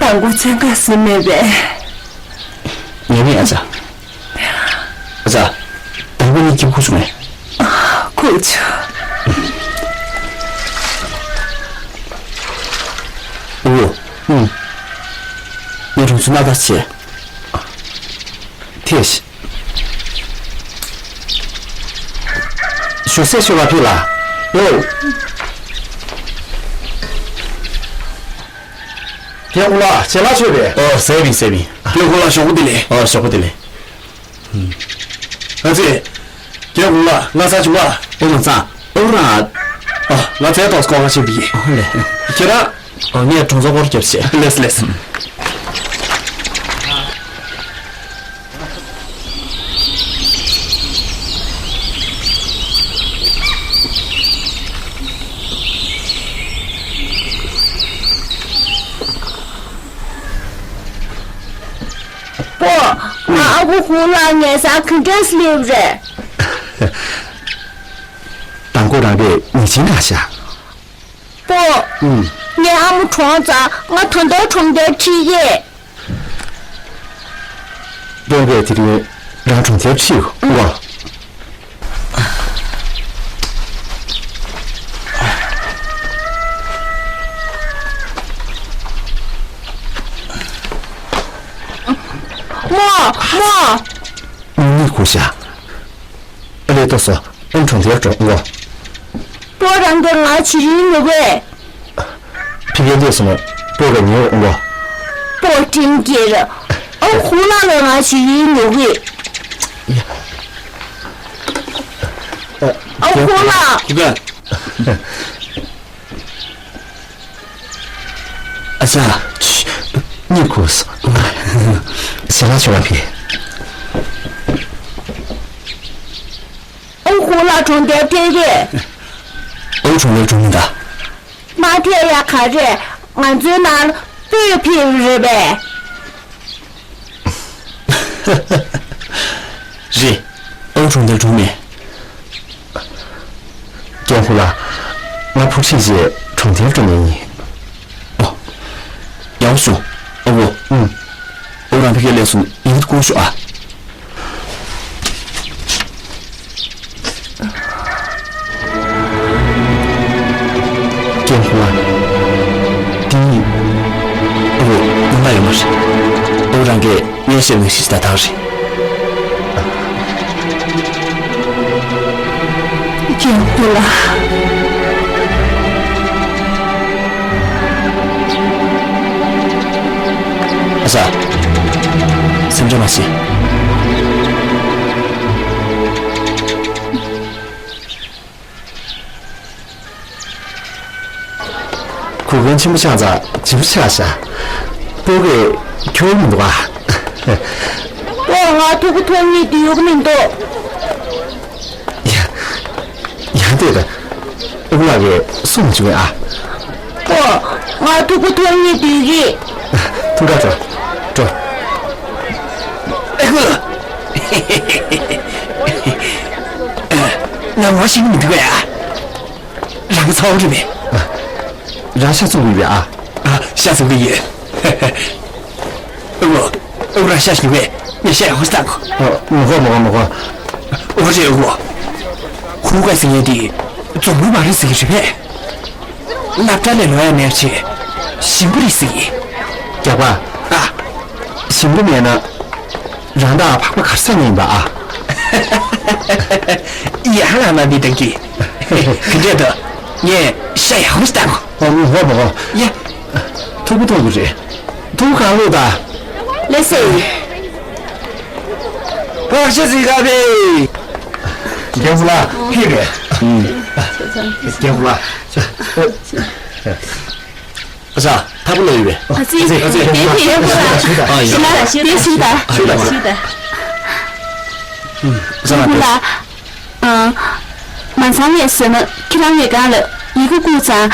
དང་པོ་བཙན་ཁ་ཟིན་མེད་པས། ངས་མིན་ཨ་ཅག་ཨ་ཅག་དང་པོ་ནི་སྐྱིད་ཁུག་བྱུང་ངས། ཁུག་བྱུང་། ཨོ། ཨུམ། ངས་གྲོང་ཚོ་སྣ་ཁ་བྱས། ཐེ་ཤི། ཞོ་སེ་ཞོ་ལ་ཕི་ལ། ཡོ། རྒན་ཁོང་ལགས་ཇ་ལ་མཆོད་པས། ཨོ་ཟས་བིན་ཟས་བིན། རྒན་ཁོང་ལགས་ཞོགས་པ་བདེ་ལེགས། ཨོ་ཞོགས་པ་བདེ་ལེགས། ཨ་ཙི། རྒན་ཁོང་ལགས་ང་ཚ་བྱུང་བ། ཨོ་ང་ཚ། ཨོ་རང་། ཨ་ང་ཚའི་ཏོག་སྐོར་ཁ་ཕྱིན་པ་ཡིན། ཨོ་ལེ། ཁྱེད་རང་། ཨོ་ངས་གྲོང་ཚོ་སྐོར་རྒྱབ་བྱས། ལེས་ལེས། པོ། ང་ཨ་ཁུ་ཧུ་ལགས་ཉལ་ས་ག་འདྲས་སླེབས་རེད། དང་པོ་རང་པས་ཉེས་ཅན་ག་ཤ། པོ། ཨུམ། ངའི་ཨ་མ་གྲོངས་ཙང་ང་ད་ལྟ་གྲོང་རྡལ་ཁྲིད་ཡས། སྤོ་བས་དེ་རིང་རང་གྲོང་རྡལ་ཁྲིད་ཡོང་ངོ་། མོ། མོ། མི་གོ་ཤ། ཨ་ལས་ཏོ་སོ། ཨང་གྲོང་རྡལ་འགྲོ་ངོ་། པོ་རང་གིས་ང་བྱི་རིལ་ཉོ་གི། ཕི་གེ་ལས་སོང་པོ་ག་ཉོ་ངོ་། པོ་ཀྲིན་གྱིས་ཨང་ཁོ་ན་ལ་ང་བྱི་རིལ་ཉོ་གི། ཨང་ཁོ་ན། ཨ་ཅག་གཉིད་ཁུག་སོང་། ཞལ་ལག་མཆོད་པ་ཕུལ། ཨོ་ཧོ་ལ་གྲོང་རྡལ་ཕེབས་རེད། ཨོ་གྲོང་རྡལ་གྲོང་མི་འདྲ། མ་ཐེ་ཡ་ག་རེད། ང་ཚོའི་ནང་སྤོས་ཕེབས་རེད་པས། རེད། ཨོ་གྲོང་རྡལ་གྲོང་མི། ཀྱང་ཧུ་ལ། ང་ཕུག་ཤིང་ཞེས་གྲོང་རྡལ་འགྲོ་ནས་ཡིན། ཨོ། ཡག་པོ་བྱུང་། ཨོ་བོ། ཨུམ། ཨོ་རང་ཕ་གིར་སླེབས་སོང་། ཡིན་དུ་ཀོང་ཤོག་ཨ། ཀྱང་ཧུ་ལ། དེ་ཡིན། ཨོ་བོ། ཡོང་ན་ཡོང་མ་རེད། ཨོ་རང་གིས། ངས་བཤད་ནས་ཤི་ད་ཐག་རེད། ཀྱང་ཧུ་ལ། ཨ་ཅག་སེམས་ཁྲལ་མ་བྱེད། གུར་མཁན་ཆེན་པོ་ཆགས་ཙང་བརྗེ་པོ་ཆགས་ཤག་པོ་གིས་ཁྱོད་མི་འདུག་ཨ། པོ་ང་ཐུག་པོ་ཐོབ་ཉིད་དུ་ཡོད་མི་འདུག་ཡ། ཡང་དེ་ད། ཨུ་ལགས་ཀྱིས་གསུང་བྱུང་ཨ། པོ་ང་ཐུག་པོ་ཐོབ་ཉིད་དུ་གི། ཐུག་ག་འགྲོ། འགྲོ། ཨ་ཁུ། ང་ངོ་ཤེས་ཀྱི་མི་འདུག་ཡ། རང་གི་ཚ་བོ་རེད་པས། རང་ཤ་ཚོང་གི་ཡོད་པས་ཨ། ཨ་ཤ་ཚོང་གི་ཡོད། ཨོ་ཨོ་རང་ཤ་ཞིག་བས་ངས་ཤ་ཡག་པོ་ཞིག་བཏང་གོ། མི་དགོས་མི་དགོས་མི་དགོས། ཨོ་རེད་ཨོ། ཧུ་ཀ་ཟེར་མཁན་དེ་རྫོང་དཔོན་མ་རེད་ཟེར་གི་རེད་པས། སློབ་གྲྭ་ནས་ལོག་ཡ་མེད་ཅེས་ཞིམ་པོ་རེད་ཟེར་གི། རྒྱགས་པ། ཨ། ཞིམ་པོ་མེད་ན། རང་དང་ཕག་པ་གར་ས་ནས་ཡིན་པ་ཨ། ཡ་ཧ་ལ་ན་འདི་དང་གི། གི་འདྲེ་དོ། ངས་ཤ་ཡག་པོ་ཞིག་བཏང་གོ། ཨ་ནི་ཧོ་མོ་ཧོ། ཡ། ཐུག་པོ་ཐུག་པོ་རེད། ཐུག་པོ་གང་ལོག་ད། ལེ་སེ། ཕག་ཤ་ཟིག་ག་བེ། རྒན་ཧུ་ལ་ཕེབས་རེད། རྒན་ཧུ་ལ། ཨ་ཅག་ཐབ་ལོ་ཡོད་པས། ཨ་ཙི། ཨ་ཙི། དེ་དེ་ཡོད་པ་ལ། ཨ་ཡོད། ཞུ་ད་ཞུ་ད་ཞུ་ད། ཨ་ཙི། ཨ་ཙི། མ་ཚང་ངས་ཟེར་ན་ཁྱེད་རང་ངའི་སྒང་ལ་ཡི་གེ་བསྐུར་ཙང་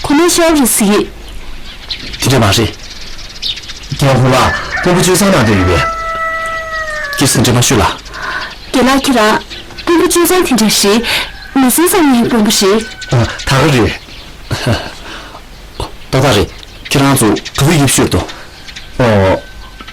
ཁོ་ནས་ཤོར་རེད་ཟེར་གི། དེ་འདྲ་མ་རེད། རྒྱལ་པོ་ལ་དཔོན་པོ་གཅོད་ཚང་ནང་དུ་ཡོད་པས། ཁྱེད་ཟིན་འདྲ་མ་ཤོད་ལ། རྒན་ལགས་ཁྱེད་རང་དཔོན་པོ་གཅོད་ཚང་དེ་འདྲ་རེད། མི་ཟིན་ཙམ་ཡིན་དཔོན་པོ་རེད། ཨ་ད་ག་རེད། ཏག་ཏག་རེད། ཁྱེད་རང་ཚོ་ག་བུ་ཡིབ་ཤོད་དོ།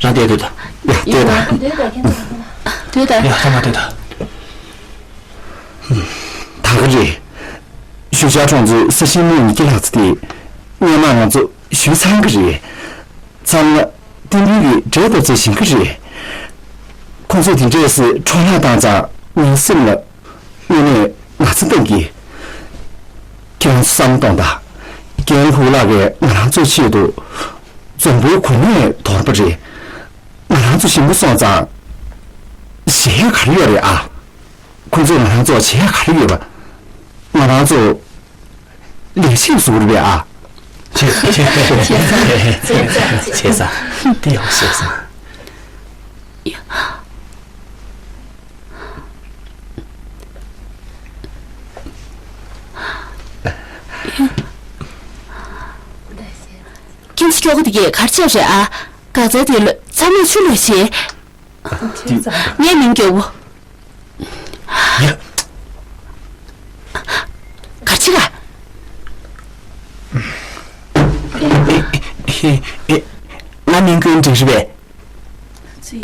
རང་བསྡད་སྡོད་དང་། ཡ། བསྡད་དང་། སྡོད་དང་། ཁྱེད་ཚོ་སྡོད་དང་། ཡ། ཐ་མ་སྡོད་དང་། ད་ག་རེད། ཞུ་ཤར་གྲོང་ཚོའི་ས་ཞིང་མི་ཉིས་ཀྱི་ལག་རྩལ་དེ་སྔོན་མ་ང་ཚོ་ཞུས་ཚར་གི་རེད། ཚང་མ་བསྟན་འཛིན་གྱིས་འབྲས་ལྟ་ཚུལ་བཞིན་གྱི་རེད། ཁོང་ཚོས་དེ་འདྲས་སེ་འཕྲོ་བརླག་བཏང་ཙང་ངའི་སེམས་ལ་དངོས་གནས་ན་ཚ་བཏང་གི། ཁྱེད་རང་ཚོ་བསམ་བློ་གཏོང་དང་། རྒན་ལྷུག་ལགས་ཀྱིས་ང་རང་ཚོའི་ཆེད་དུ་འཛམ་བུའི་གོ་གནས་དོར་བ་རེད། ང་རང་ཚོ་ཞིང་པ་སོང་ཙང་བྱེད་ཡག་ག་རེ་ཡོད་རེད་ཨ། ཁོང་ཚོས་ང་རང་ཚོར་བྱེད་ཡག་ག་རེ་ཡོད་པ། ང་རང་ཚོ་ལས་བྱེད་བཟོ་རེད་པས་ཨ། བྱས་ཙང་། བྱས་ཙང་། བྱས་ཙང་། དེ་ཡང་བྱས་ཙང་། ཁྱིམ་གྱི་སྐྱོ་ག་དེ་གས་གར་ཆགས་རེད་ཨ། འགག་རྩ་དེ་ལ་ཚ་མོ་ཆུ་ལོས་བྱེད། ངའི་མིང་རྒྱལ་བོ། ཡ། ག་ཅི་ག་ཨེ། ཨེ། ཨེ། ང་མིང་ཀུན་འགྲིག་རེད་པས།